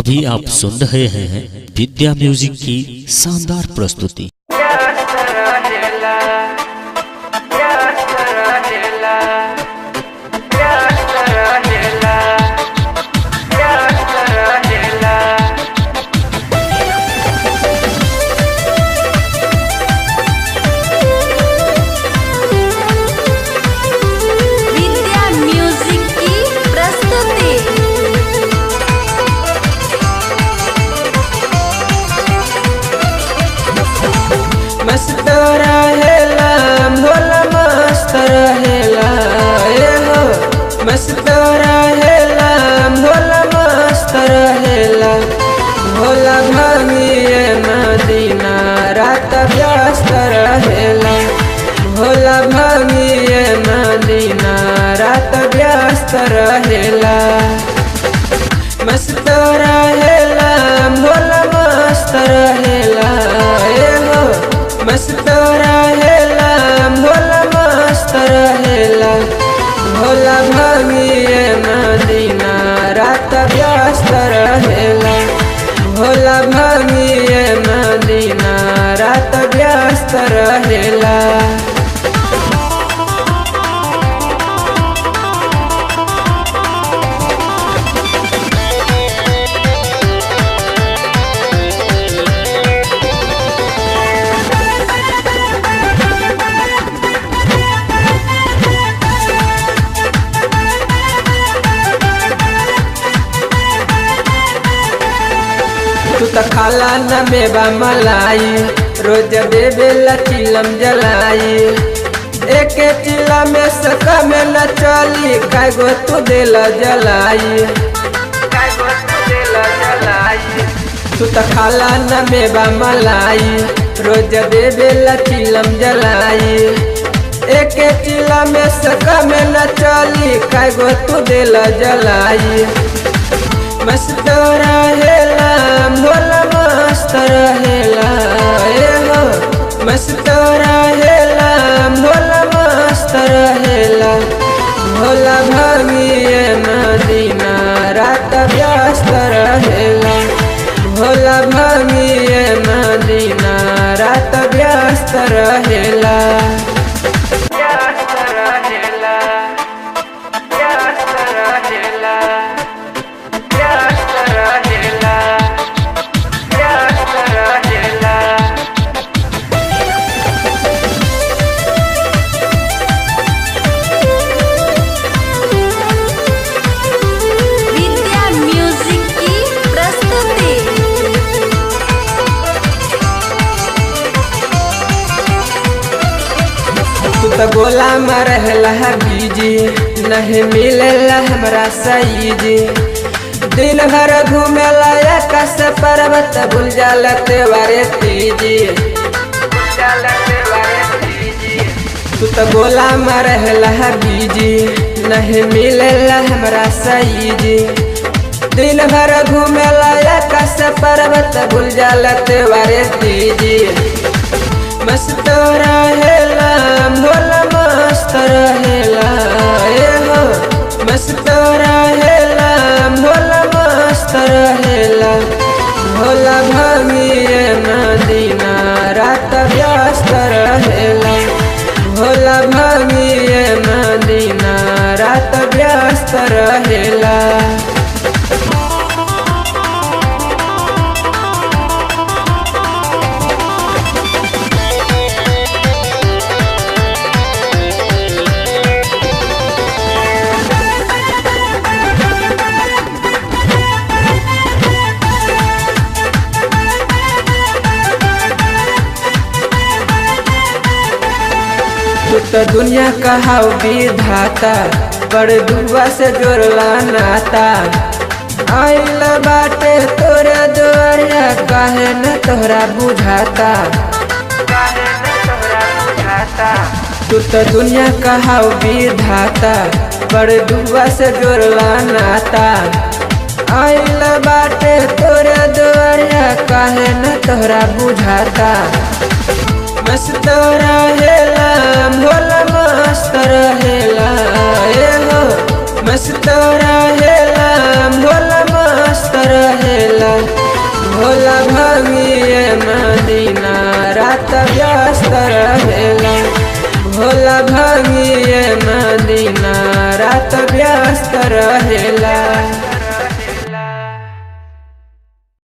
अभी आप सुन रहे हैं विद्या म्यूजिक की शानदार प्रस्तुति। विद्या म्यूजिक की प्रस्तुति। मस्त रहेला भोला मस्त रहेला, ए हो मस्त रहेला भोला मस्त रहेला। भोला भांगिए मदीना रात व्यस्त रहेला, भोला भांगिए मदीना रात व्यस्त रहेला। मस्त रहेला भोला मस्त रहेला, ए हो मस्त रहेला भोला मस्त रहेला। भोला भांगिए मदीना रात व्यस्त रहेला, भोला भांगिए मदीना रात व्यस्त रहेला। तू त खाला न मेवा मलाई, रोज देवेला चिलम जलाई। एक चिला में सका में न चली, कागो तू देला जलाई, कागो तू देला जलाई। तू त खाला न मेवा मलाई, रोज देवेला चिलम जलाई। एक चिला में सका में न चली, कागो तू देला जलाई। मस्त रहेला भोला मस्त रहेला, ए हो मस्त रहेला भोला मस्त रहेला। भोला भांगिए मदीना रात व्यस्त रहेला, भोला भांगिए मदीना रात व्यस्त रहेला। व्यस्त रहेला, व्यस्त रहेला, व्यस्त रहेला, व्यस्त रहेला। विद्या म्यूजिक की प्रस्तुति। तू त गोला में रहला बीजी, नहीं मिलेला हमरा सही। दिन भर घूमेला आकाश पर्वत, भूल जाला त्योहारे तीजी, तू त गोला में रहला बीजी, नहीं मिलेला हमरा सही। दिन भर घूमेला आकाश पर्वत, भूल जाला त्योहारे तीजी। मस्त रहेला भोला मस्त रहेला, ए हो मस्त रहेला भोला मस्त रहेला। भोला भांगिए मदीना रात व्यस्त रहेला, भोला भांगिए मदीना रात व्यस्त रहेला। तू त दुनिया का हाव विधाता, बड़ दुआ से जोड़ला नाता। आइल बाटे तोरे दुआरिया, काहे न तोहरा बुझाता, काहे न तोहरा बुझाता। तू त दुनिया का हाव विधाता, बड़ दुआ से जोड़ला नाता। आइल बाटे तोरे दुआरिया, काहे न तोहरा बुझाता। मस्त रहेला भोला मस्त रहेला, ए हो मस्त रहेला भोला मस्त रहेला। भोला भंगिए मदीना रात व्यस्त रहेला। भोला भंगिए मदीना रात व्यस्त रहेला।